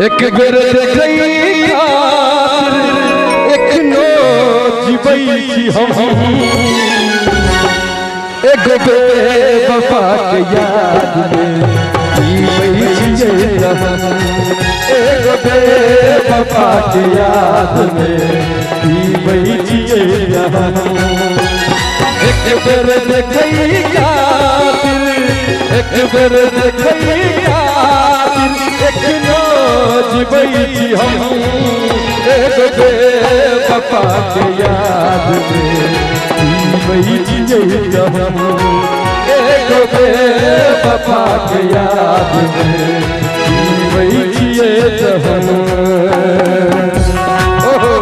एक बेर देखै खातिर एखनो जीबै छी हम, एगो बेवफा के याद में जीबै छियै हम, एगो बेवफा के याद में जीबै छियै हम। एक बेर देखै खातिर, एक बेर देखै खातिर एखनो जीबै छी हम, एगो बेवफा के याद में जीबै छियै हम, एगो बेवफा के याद में जीबै छियै हम। ओहो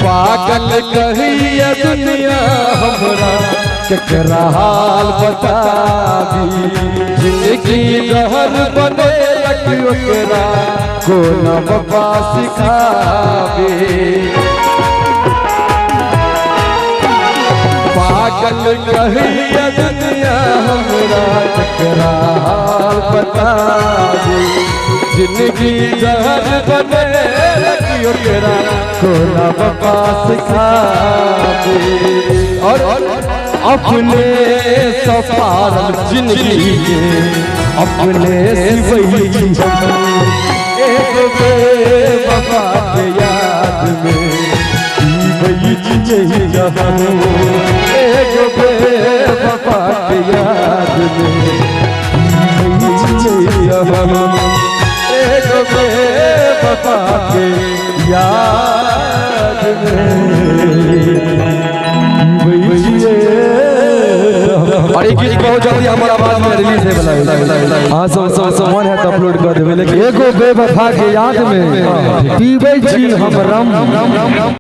पागल कहिया दुनिया हमरा केकरा हाल बताबी, जिंदगी जहर बनेलक ओकरा कोना वफा सिखाबी। पागल कहिया दुनिया हमरा केकरा हाल बताबी, जिंदगी जहर बनेलक ओकरा कोना वफा सिखाबी। और अपने सफारल जिंदगी के अपने सिवै छी हम, एगो बेवफा के याद में जीबै छियै हम, एगो बेवफा के याद में जीबै छियै हम, एगो बेवफा के याद में जीबै छियै। और ये गीत बहुत जल्दी हमारा आवाज में रिलीज है वाला है। हाँ सब मन है तो अपलोड कर देबे, लेकिन एगो बेवफा के याद में पीबै छी हम रम।